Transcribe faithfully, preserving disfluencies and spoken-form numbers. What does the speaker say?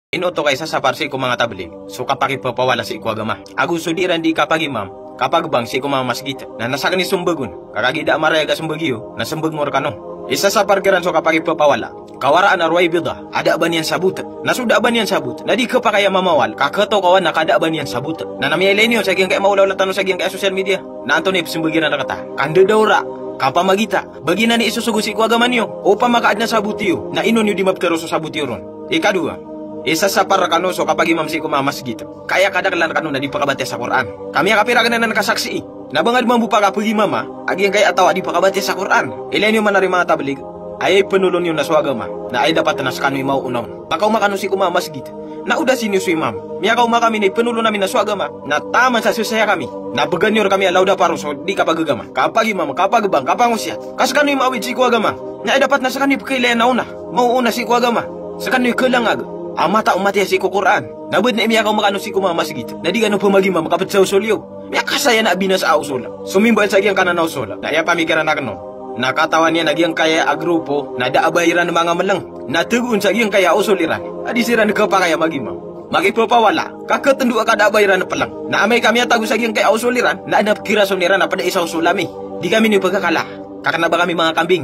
Ino oto ka isasapar sii ko manga tablig so kapakipapawala sii ko agama ago so di iran di kapagimam, kapagbang sii ko manga masgit. Na na sakn i sombag on, ka kagiya da a marayag a sombag iyo na sombag mo rkano. Isasapar kiran so kapakipapawala, kawaraan a Ruwaybidah a da a ba niyan sabot. Na so da a ba niyan sabot na di khapakay a mamawal, ka khataw ka wan a ka da a ba niyan sabot. Na na miyailay niyo sa giyangkaya maolaola tano sa giyangkaya social media, na antonaa i psombag iran rkata? Kandadawra, kapamagita. Ba giyanan i isosogo sii ko agama niyo? Opama ka adn a sabot iyo, na ino niyo di maptharo so sabot iyo ron? Ikadowa, isasapar rkano so kapagimam sii ko manga masgit ka aya kadaklan rkano na di pakabatiya sa Qur'an. Ka miyakapira kn anan a kasaksii na ba ngka dn mambo pakapagimama a giyangkaya a taw a di pakabatiya sa Qur'an? Ilay niyo man ari manga tablig, aya ipnolon iyo na so agama na aya dapat na skano i maoona on. Makaoma kano sii ko manga masgit na o da sii niyo so imam, miyakaoma kami na ipnolon ami na so agama na taman sa sosaya kami, na bgan iyo rkami a lawda paro so di kapagagama, kapagimam, kapagbang, kapangosiyat. Ka skano i maawid sii ko agama na aya dapat na skano i pkhailaya na ona, maoona sii ko agama. Skano i khalangag a mata o matiya sii ko Qur'an. Na badn a miyakaoma kano sii ko manga masgit na di kano pmagimam ka pd sa osol iyo. Miyakasaya na binasa a osol. Somimbaal sa giyangkanan a osol na aya pamikiran akn on na katawan iyan a giyangkaya a grupo na da a ba iran manga mlng na tagoon sa giyangkaya a osol iran a di siran khapakay a magimam. Makipapawala ka khatndo a ka da a ba iran plng. Na amay ka miyatago sa giyangkaya a osol iran na adn a pkhirason iran a pd a isa osol ami. Di kami niyo pkhakala, ka kna ba kami manga kambing.